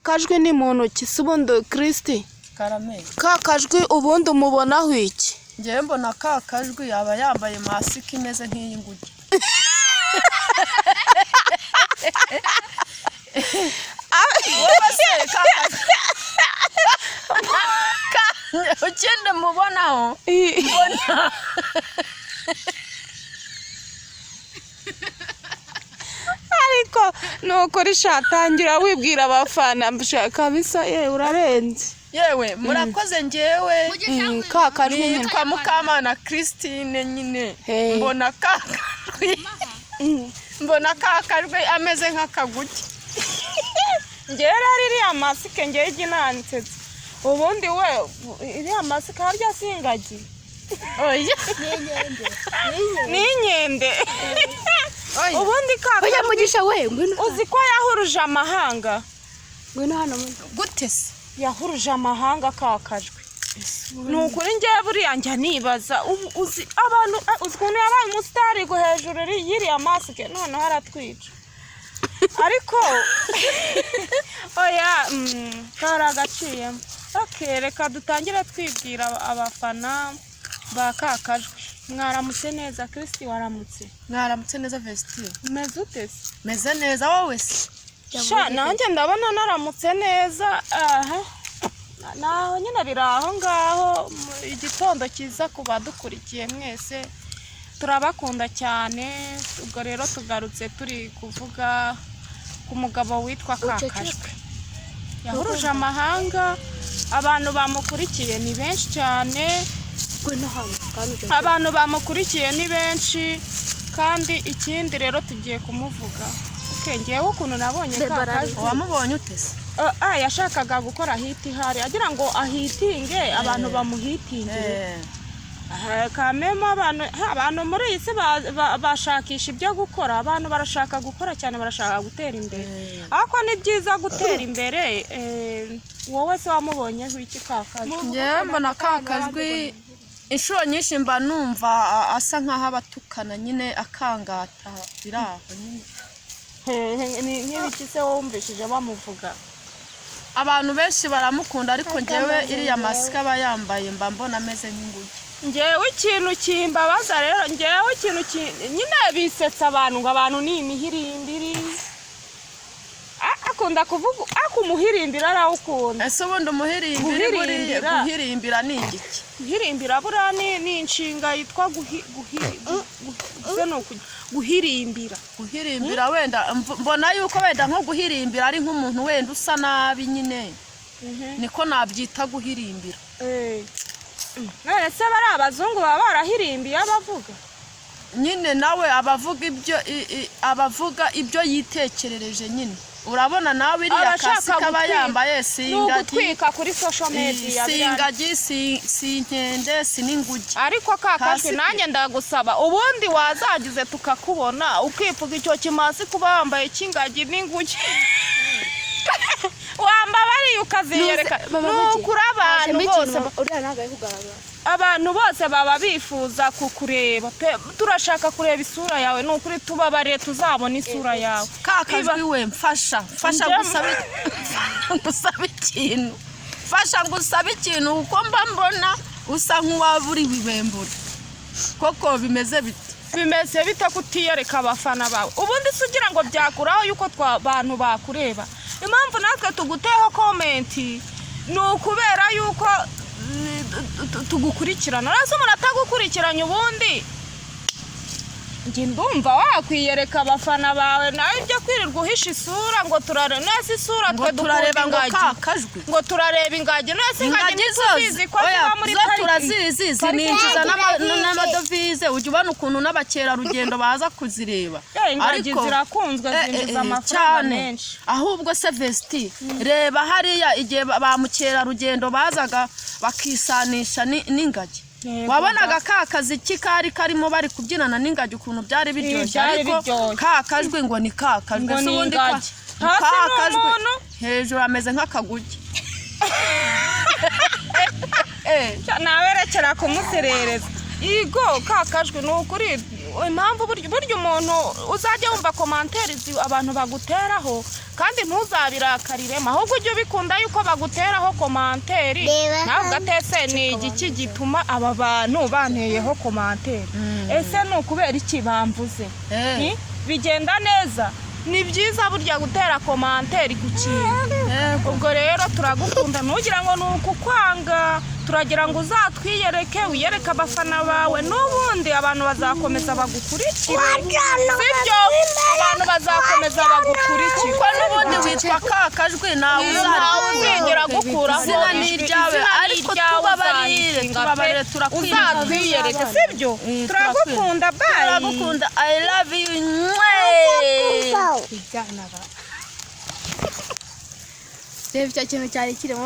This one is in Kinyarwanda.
Kajwi ni muntu ki se ubundi, Christ? Karame. Ka kajwi ubundi umubonaho iki? Ngewe mbona ka kajwi yaba yambaye masike imeze nk'iy'inguge. Wowe se ka kajwi ikindi mubonaho, mbona Ariko ni ukuri shatangira wibwira abafana kabisa, yewe urarenze. Yewe, murakoze. Ngewe Ka kajwi nyine. Nitwa Mukamana Christine nyine. Hey. Mbona ka kajwi ameze nk'akaguge. Ngewe rero iriya masike ngewe ijya inansetsa. Ubundi we iriya masike harya si ingagi? Oya. Ni inkende. Oya. Ubundi ka Oya. kajwi Mugisha we, ngwino. Uzi ko yahuruje amahanga? Ngwino hano. Gute se? Yahuruje amahanga ka kajwi, ni ukuri. Ngewe buriya njya nibaza ubu uzi abantu uzi ukuntu yabaye umusitari go hejuru y'iriya masike, noneho aratwica. Ariko oya, kari agaciyemo. Ok, reka dutangire twibwira abafana ba ka kajwi. Mwaramutse neza. Christ, waramutse? Mwaramutse neza, Vestine. Umeze ute se? Meze neza, wowe se? Sha, nanjye ndabona naramutse neza. Aha naho nyine biri aho ngaho. Igitondo cyiza ku badukurikiye mwese, turabakunda cyane. Ubwo rero tugarutse turi kuvuga ku mugabo witwa Kakajwi yahuruje amahanga. Abantu bamukurikiye ni benshi cyane. Ngwino hano kandi uceceke. Abantu bamukurikiye ni benshi, kandi ikindi rero tugiye kumuvuga. Okay, ngewe ukuntu nabonye Bebara. Kakajwi, Wamubonye ute se? Yashakaga gukora hit ihari, agira ngo ahitinge, abantu bamuhitingire. Kamemo abantu, abantu muri iyi si bashakisha ibyo gukora. Abantu barashaka gukora cyane, barashaka gutera imbere, ariko ni byiza gutera imbere. Wowe se wamubonyeho iki Kakajwi? Ngewe mbona ka kajwi inshuro nyinshi mba numva asa nk'aho abatukana nyine, akangata biri aho nyine. Hehe, ni nk'ibiki se wumvishije bamuvuga? Abantu benshi baramukunda, ariko ngewe iriya masike aba yambaye mba mbona ameze nk'inguge. Ngewe ikintu kimbabaza rero, ngewe ikintu nyine bisetsa abantu ngo abantu ni imihirimbiri. Akunda kuvuga ako umuhirimbira arawukunda. Ese ubundi umuhirimbiri buriya Guhirimbira. Guhirimbira ni igiki? Guhirimbira buriya ni inshinga yitwa se ni guhirimbira. Guhirimbira wenda mbona yuko wenda nko guhirimbira ari nk'umuntu wenda usa nabi nyine, niko nabyita guhirimbira. None se bari abazungu baba barahirimbiye abavuga? Nyine nawe abavuga ibyo abavuga ibyo yitekerereje nyine. Urabona nawe iriya Abashaka kasike aba gutwika. yambaye, si Ni ingagi. ugutwika kuri social media Si biriya. ingagi, si inkende, si n'inguge. Ariko ka kajwi, Kasike. nanjye ndagusaba, ubundi wazagize tukakubona ukipfuka icyo kimasi kuba wambaye cy'ingagi n'inguge, wambabariye ukaziyereka. Mama, Ni Mugi, ukuri abantu hajemo ikintu bose uriya ntabwo ari kugaragara. Abantu bose baba bifuza kukureba pe. Turashaka kureba isura yawe, ni ukuri tubabariye tuzabona isura yawe. Ka kajwi we, mfasha, mfasha. Ngusabe ikintu, mfasha ngusabe ikintu, kuko mba mbona usa nk'uwaba uri ibibembure koko. Bimeze bite? Bimeze bite kutiyereka abafana bawe? Ubundi se ugira ngo byakuraho yuko abantu bakureba? Impamvu natwe tuguteho comment ni ukubera yuko tugukurikirana. Uretse umuntu atagukurikiranye, ubundi njye ndumva wakwiyereka abafana bawe. Nawe ibyo kwirirwa uhisha isura ngo turare neza isura, Ngo twe dukunda turareba ngo ingagi. Ka kajwi. Ngo turareba ingagi. Nese ingagi Ingagi ntituzizi zose ko oya, ziba muri zo pariki? Turazizi, zininjiza Turazizi. n'amadovize. Ujya ubona ukuntu n'abakerarugendo baza kuzireba. Ingagi zirakunzwe, zinjiza amafaranga cyane. menshi. Ahubwo se Vesti, reba hariya igihe ba mukerarugendo bazaga bakisanisha n'ingagi. Yego. Wabonaga ka kaziki kari karimo, bari kubyinana n'ingagi, ukuntu byari biryoshye. Byari Ariko biryoshye. ka kajwi ngo ni ka kajwi. Ngo Se ni ubundi ingagi. Hasi ka ni kajwi umuntu. Hejuru ameze nk'akaguge. Nawe rekera kumuserereza. Igo ka kajwi, ni ukuri. Impamvu burya umuntu uzajya wumva commentaire abantu baguteraho, kandi ntuzabirakariremo, ahubwo ujye ubikunda yuko baguteraho commentaire. Reba Nawe hano. ugatese ni igiki gituma aba bantu banteyeho commentaire? Ese ni ukubera iki bamvuze? Ni? Bigenda neza. Ni byiza burya gutera commentaire ku kintu. Ubwo rero turagukunda, ntugira ngo ni ukukwanga. Turagira ngo uzatwiyereke, wiyereke abafana bawe, n'ubundi abantu bazakomeza bagukurikire, sibyo? Abantu bazakomeza bagukurikire. Kuko n'ubundi witwa Kakajwi, ntawe Ntawe uzigera gukuraho Izina ni ijwi, iryawe, izina ni ariko iryawe, tubabarire, uzayikinga pe. tubabarire, turakwinginze. Uzatwiyereke, sibyo? Turagukunda, bye. Turagukunda, I love you mwe. Ibyana ba. Reba icyo kintu cyari kirimo.